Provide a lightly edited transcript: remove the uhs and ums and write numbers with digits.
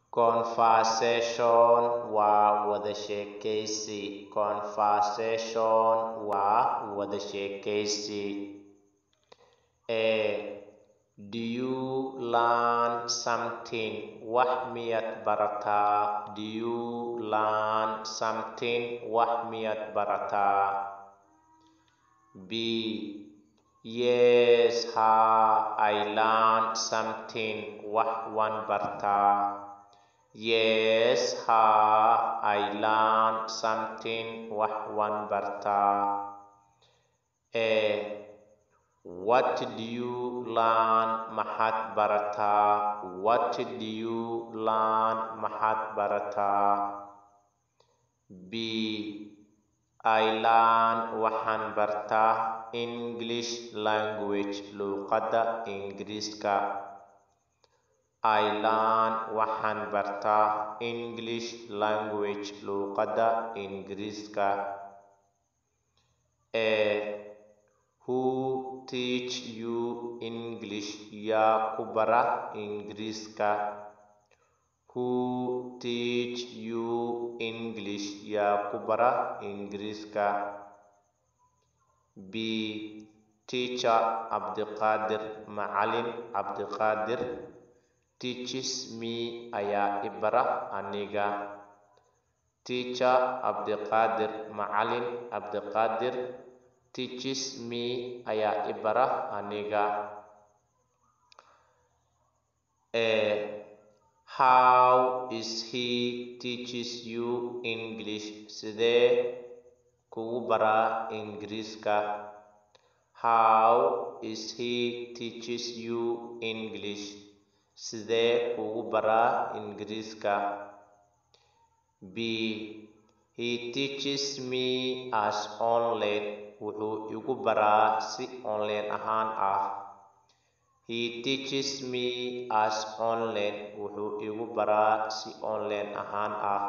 Conversation waa wada sheekaysi. Conversation waa wada sheekaysi. A. Do you learn something? Wax miyaad barataa? Do you learn something? Wax miyaad barataa? B. Yes, haa, I learn something. Wax waan bartaa. Yes, haa, I learn something. Wax waan bartaa. A. What do you learn? Maxaad barataa? What do you learn? Maxaad barataa? B. I learn, waxaan bartaa, English language, luqadda Ingiriiska. I learn, waxaan bartaa, English language, luqadda Ingiriiska. A. Who teach you English? Yaa ku bara Ingiriiska? Who teach you English? Yaa ku bara Ingiriiska? B. Teacher Cabdiqaadir, Macalin Cabdiqaadir, teaches me, ayaa i bara aniga. Teacher Cabdiqaadir, Macalin Cabdiqaadir, teaches me, ayaa i bara aniga. A. How is he teaches you English? Sidee kugu baraa Ingiriiska? How is he teaches you English? Sidee kugu baraa Ingiriiska? B. He teaches me as online. Wuxuu igu baraa si online ahaan ah. He teaches me as online. Wuxuu igu baraa si online ahaan ah.